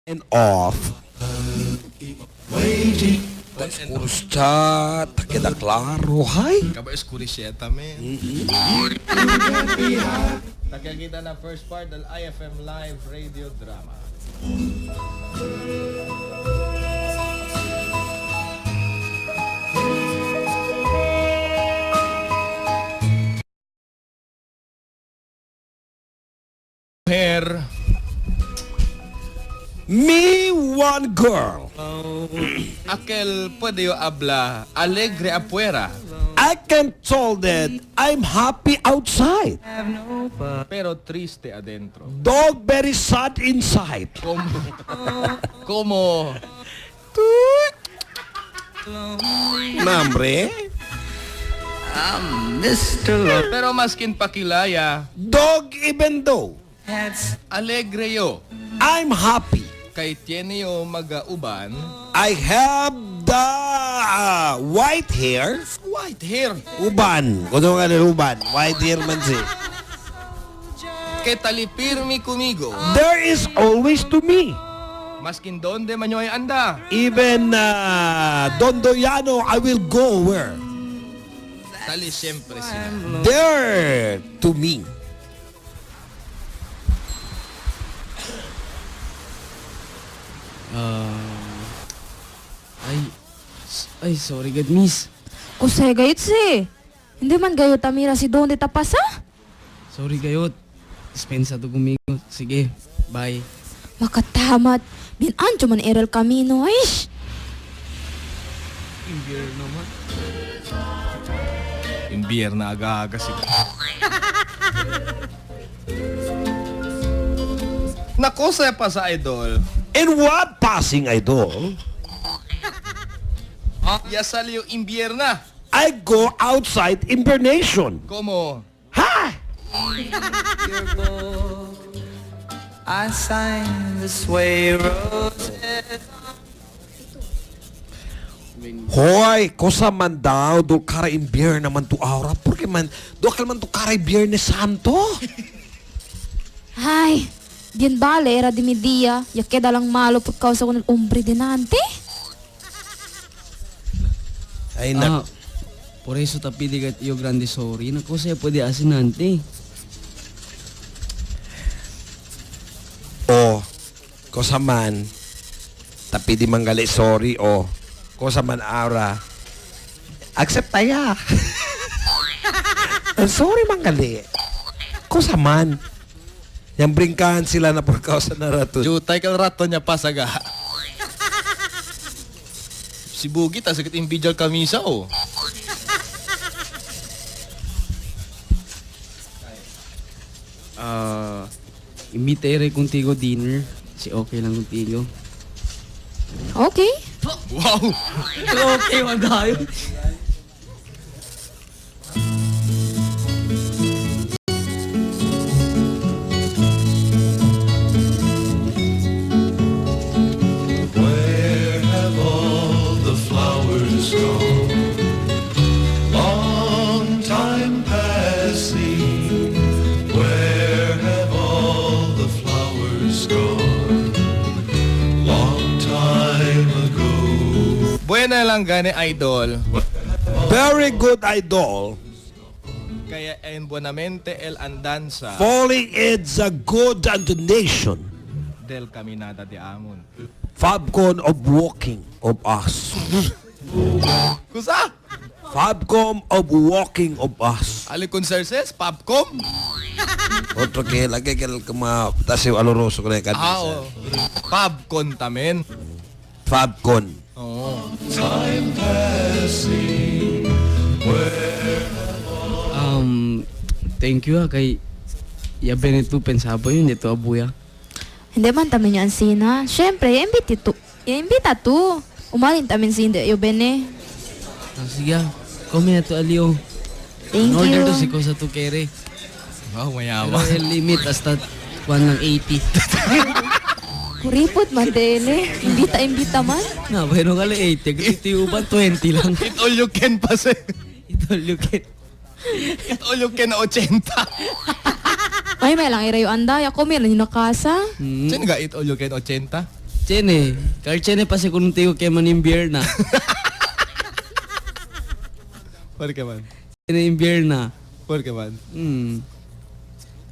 And off. Oscuro está, queda claro, hay. Kaba escuricieta, men. Nakikita na first part del IFM Live Radio Drama. Mujer, Me one girl. aquel puede yo habla alegre afuera, I can tell that I'm happy outside. pero triste adentro. Dog very sad inside. Como Nambre. pero maskin pakilaya, Dog even though alegre yo. I'm happy. Kay tiene yo magauban, I have the white hair. white hair. Uban. Kuno nga ni uban. White hair man si. Kay talipirmi kumigo, There is always to me. maskin donde man yo ay anda. Even Dondoyano, I will go where? Tali siyempre sila. There to me. Ay, ay, sorry God, miss. Kusay gayot si. Hindi man gayot tamira si Donde tapasa. Sorry gayot. Dispensa to gumigo. Sige, bye. Makatamat. Bin ancho man erel camino. Aish! Imbierno naman. Imbierna aga-aga sila. Nako sa pa sa idol. In what passing idol, Ya salió imbierna. I go outside hibernation. Como Ha! I sign this way roses. Hoy, kosa man daw, do kara imbier naman to aura. Porque man, do akal man to kara Biyernes Santo. Ay, bien vale era de mi día. Ya queda lang malo por causa con el hombre de nante. Ay, Ah, por eso ta pide gat yo grande sorry. Nako siya pwede asinante. O, kosa man, tapi di manggali sorry, o, kosa man aura, accept taya. I'm sorry manggali. Kosa man. Yang bringkahan sila na por causa na rato. Jutay kal rato niya pasaga. Si Bugi tas sakit imbijal kamisa oh. Ah, imitere contigo dinner. Si okay lang contigo. Okay. Wow. Okay man tayo. Where have all the flowers gone? Long time passing. Where have all the flowers gone? Long time ago. Buena lang gani idol. Very good idol. Kaya en buenamente el andanza Falling it's a good and the nation. del caminada de amon. Fabcon of walking of us. Kusa? Fabcom of walking of us. Ali concerses, Popcom? Otro que lagi que el kuma tasiw aloroso ko na yung Ah, oh. Popcorn tamen. Fabcon. Oo. Time passing. Where Thank you ah, kay ya benito pensaba yun dito abuya. Hindi man tamin niya ang sina. Siyempre, ya imbita to. Ya imbita to. Umalin tamin si hindi yo bene. Ah, sige ah. Come na to alio. Thank In order you. to si cosa tu kere. Wow, Pero mayaman. el limit hasta 1 lang 80. Kuripot man dele. Imbita imbita man. Na, bueno ka lang 80. Kasi uban 20 lang. It all you can pase. Ito look at. It all you can 80. Ay, may lang irayo anda. Ya kami lang yung nakasa. Sino ga it all you can 80? Chene, kar chene pase contigo que man invierna. ¿Por qué man? Chene invierna. ¿Por qué man?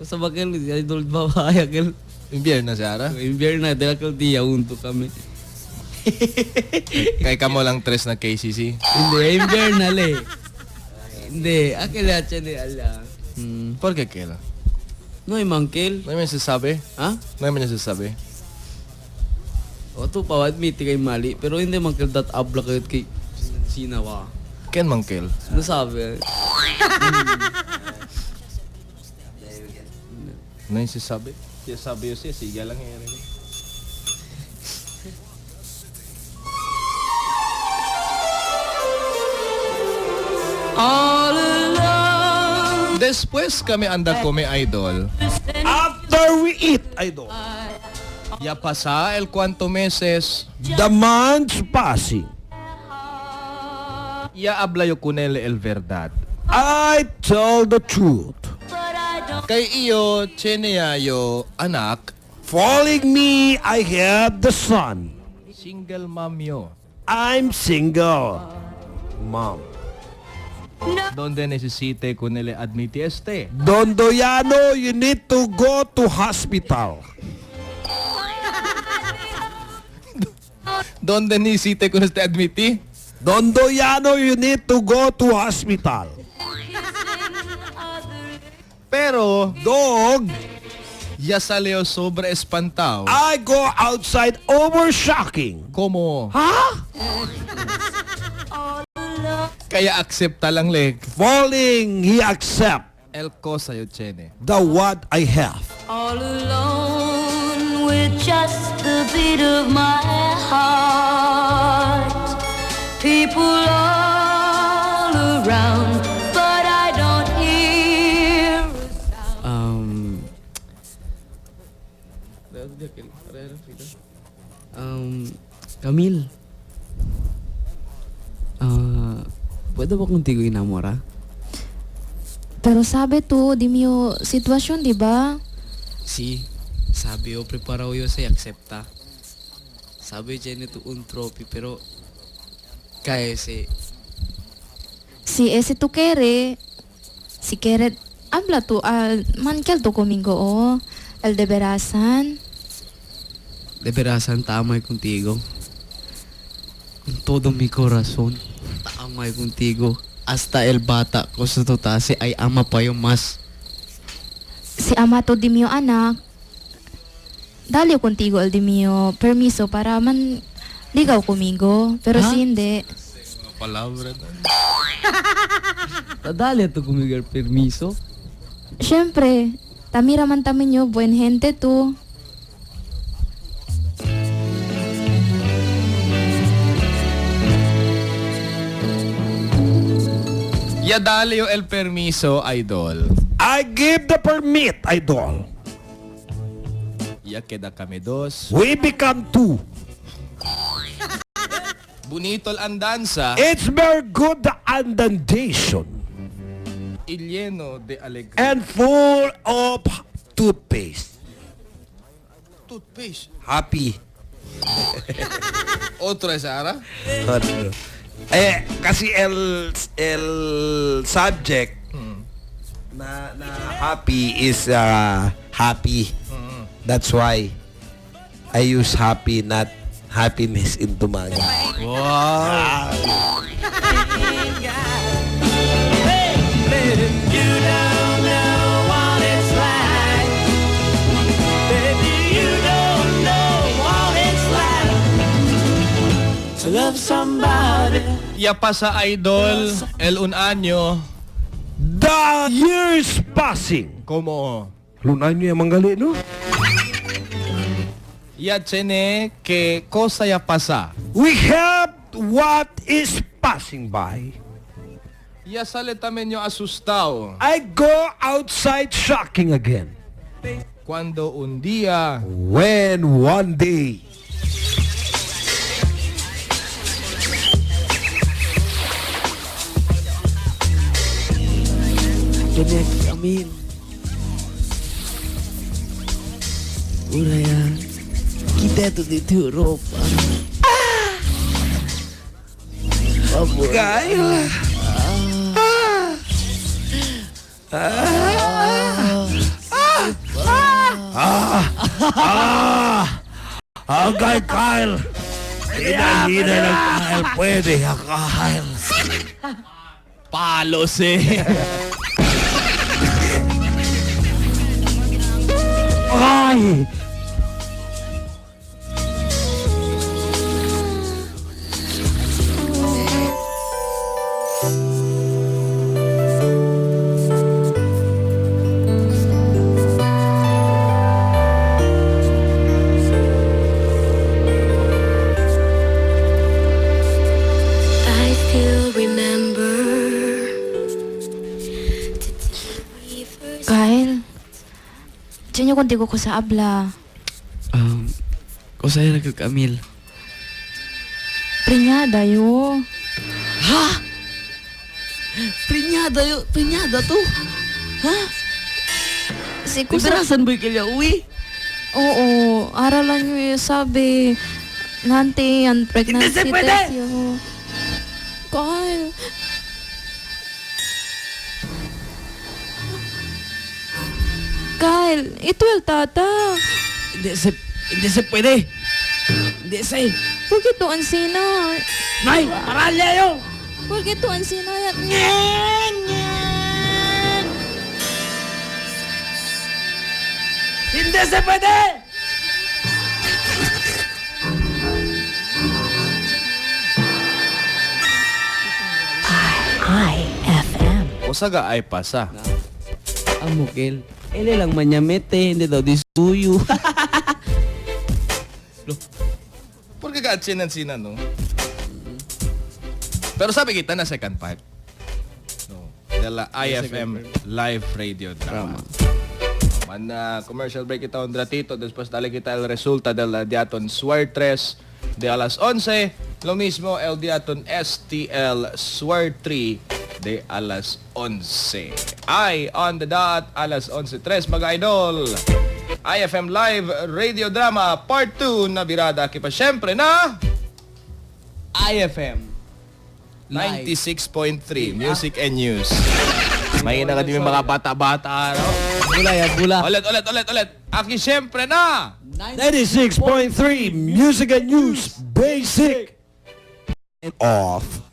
Sa bakil, idol babae aquel. Invierno siya, ara? Invierna, de aquel día junto kami. Kay kamo lang tres na KCC. Hindi, invierna le. Hindi, aquel ya chene ala. ¿Por qué queda? No hay mankel. No may sasabi? Ha? No may sasabi? O to pa admit kay mali, pero hindi mankel dat abla kayo kay sina wa. Ken mangkel? Ano sabi? No yung sasabi? Siya sabi yun siya, siga lang eh. All alone. Después kami anda come idol. After we eat, idol. Ya pasa el cuanto meses, The months passing. ya habla yo con él el verdad. I tell the truth. Kay iyo, chenea yo anak, Following me, I have the son. single mom yo. I'm single. Mom. Donde necesite con él admiti este. Don Doyano, you need to go to hospital. Donde necesite con este admiti? Don Doyano, you need to go to hospital. Pero, Dog, ya salió sobre espantado. I go outside over shocking. Como? Ha? Kaya accepta lang leg. Falling, he accept El cosa yo chene. the what I have. All alone with just the beat of my heart. People all around, but I don't hear a sound. Camille. Pwede ba contigo enamora? Pero sabi to, di mio sitwasyon, di ba? Sí, sabi yo, preparo yo se acepta. Sabi tiene tu un trophy, pero cáese. Si ese tu kere, si kere, habla tu, mankel tu kumingo, oh. El de verasan. De verasan tama contigo. Con todo mi corazón, tama contigo. Hasta el bata ko sa totase ay ama pa yung mas. Si ama to di mio anak, dali contigo el di mio permiso para man ligaw kumigo. Pero Ha? si hindi, Palabra na. Tadali to kumigar permiso. syempre, tamira man tamin nyo, buen gente tu. Ya dale yo el permiso, idol. I give the permit, idol. Ya queda kami dos. We become two. Bonito el andanza. It's very good the andandation Y lleno de alegría. and full of toothpaste. Toothpaste. Happy. Otro es ara. Eh, kasi el subject na happy is happy. That's why I use happy, not happiness in Tumaga. Wow. You don't know what it's like. Baby, you don't know what it's like to love somebody. Ya pasa idol el un año. The years passing. Como Lunan niyo yung manggali, no? ya tiene que cosa ya pasa. We have what is passing by. Ya sale también yo asustado. I go outside shocking again. Cuando un día When one day Kanya Camille. Uraya. Arquiteto de tu ropa. Vamos. Kyle! Ah! Okay, Kyle! Hinahina ng Kyle. Pwede, Kyle. Palos eh. Ay! I still remember. Kyle, diyan yung contigo ko sa abla. Cosa era que Camil? Preñada yo. Ha? Preñada yo, preñada to. Ha? Si kusa... Kuberasan ba yung kaya uwi? Oo, aralan nyo eh, sabi. Nante, ang pregnancy Hindi se pwede! test yo. Kyle. Kyle, ito el tata. Hindi se pwede. Hindi se. Porque to ansina. Nay, paralya yo! Porque to ansina. Hindi se pwede! Usaga ay pasa. Amukel. Ele lang manyamete, hindi daw di suyo. Porque ka atsinan-sina, no? Pero sabi kita na second part. No. De la IFM Live Radio Drama. Man na commercial break kita un ratito, después dale kita el resulta del Diaton Suertres de a las 11. Lo mismo el Diaton STL Suertre de a las 11. Ay, on the dot, a las 11.03 mga idol. IFM Live Radio Drama Part 2 na birada kipa syempre na IFM. 96.3 Music and News. May na kami mga bata-bata, no? Bula ya, bula. Ulit, ulit, ulit, ulit. Aki syempre na! 96.3 Music and News Basic Off.